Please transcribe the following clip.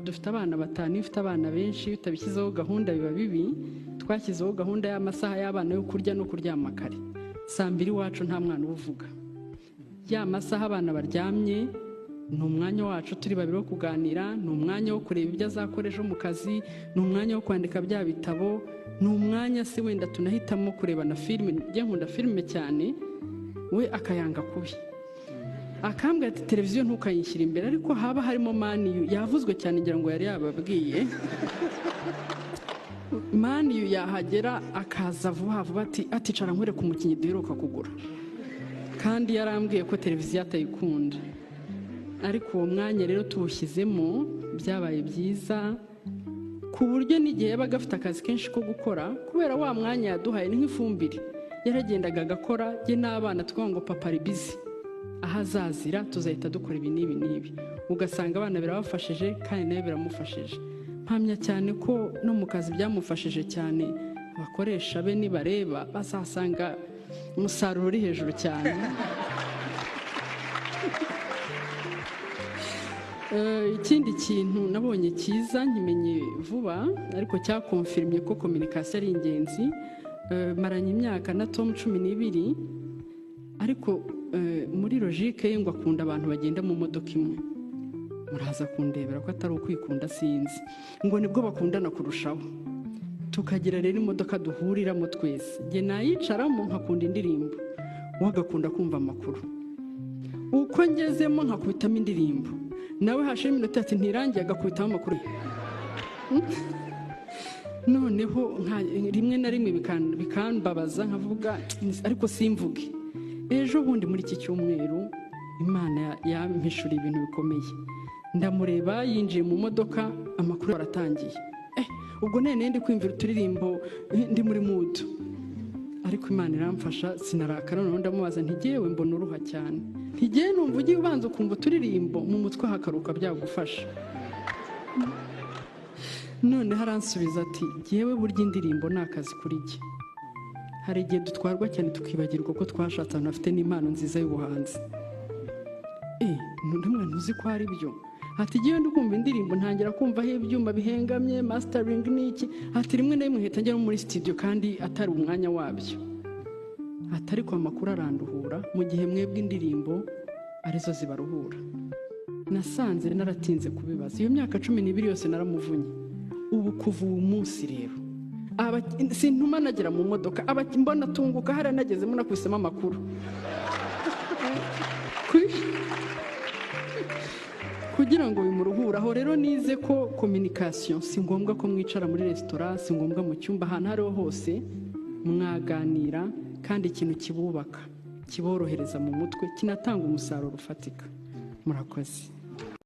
Dufite abana 5, iyo ufite abana benshi utabishyizeho gahunda biba bibi. Twashyizeho gahunda y'amasaha y'abana yo kurya no kuryama kare. Saa 2 iwacu nta mwana uvuga. Ya masaha abana baryamye ni umwanya wacu turi babiri wo kuganira, ni umwanya wo kureba ibyo azakora ejo mu kazi, ni umwanya wo kwandika bya bitabo, ni umwanya se wenda tunahitamo kureba na filime. Njye nkunda filime cyane, we akayanga kubi, akambwira ati televiziyo ntukayishyira imbere, ariko haba harimo Man U yavuzwe cyane, ngira ngo yari yababwiye. Man U yahagera akaza vuba vuba ati aticara nkwereke umukinnyi duheruka kugura, kandi yarambwiye ko televiziyo atayikunda. Ariko uwo mwanya rero tuwushyizemo byabaye byiza, ku buryo n'igihe yabaga afite akazi kenshi ko gukora, kubera wa mwanya yaduhaye ni nk'ifumbire, yaragendaga agakora, ye n'abana tukavuga ngo papa ari busy, aho azazira tuzahita dukora ibi n'ibi n'ibi, ugasanga abana birabafashije kandi nawe biramufashije. Mpamya cyane ko no mu kazi byamufashije cyane, abakoresha be nibareba bazasanga umusaruro uri hejuru cyane. Ikindi kintu nabonye cyiza nkimenye vuba ariko cyakonfirmye ko communication ari ingenzi. Maranye imyaka na Tom 12, ariko muri logique ye ngo akunda abantu bagenda mu modoka imwe. Muraza kundebera ko atari ukwikunda sinzi, ngo nibwo bakundana kurushaho. Tukagira rero imodoka duhuriramo twese, njye nayicaramo nkakunda indirimbo, we agakunda kumva amakuru. Uko ngezemo nkakubitamo indirimbo, nawe hashira iminota ati ntirangiye agakubitamo amakuru. Noneho rimwe na rimwe bikambabaza nkavuga ariko simvuge. Ejo bundi muri iki cyumweru Imana yampishuriye ibintu bikomeye. Ndamureba yinjiye mu modoka, amakuru aratangiye. Ubwo nene ndi kwimvira uturirimbo ndi muri mood, ariko Imana iramfasha sinarakara. Noneho ndamubaza nti jyewe mbona uruha cyane, nti jyewe numva ugiye ubanza ukumva uturirimbo mu mutwe hakaruka byagufasha. Noneho aransubiza ati jyewe burya indirimbo ni akazi kuri jye. Hari igihe dutwarwa cyane tukibagirwa ko twashatse ahantu hafite n'impano nziza y'ubuhanzi. Ntumwe ntuzi ko ari byo. Ati jyewe ndi kumva indirimbo ntangira kumva aho ibyuma bihengamye, mastering n'iki. Ati rimwe na rimwe nkahita njya muri studio kandi atari umwanya wabyo. Ati ariko amakuru aranduhura mu gihe mwebwe indirimbo arizo zibaruhura. Nasanze naratinze kubibaza. Iyo myaka 12 yose naramuvunye. Ubu kuva uwo munsi rero sintuma nagera mu modoka, mbona tunguka hariya nagezemo nakubisemo amakuru kugira ngo bimuruhure. Aho rero nize ko communication si ngombwa ko mwicara muri resitora, si ngombwa mu cyumba, ahantu ariho hose mwaganira, kandi ikintu kibubaka kiborohereza mu mutwe, kinatanga umusaruro ufatika. Murakoze.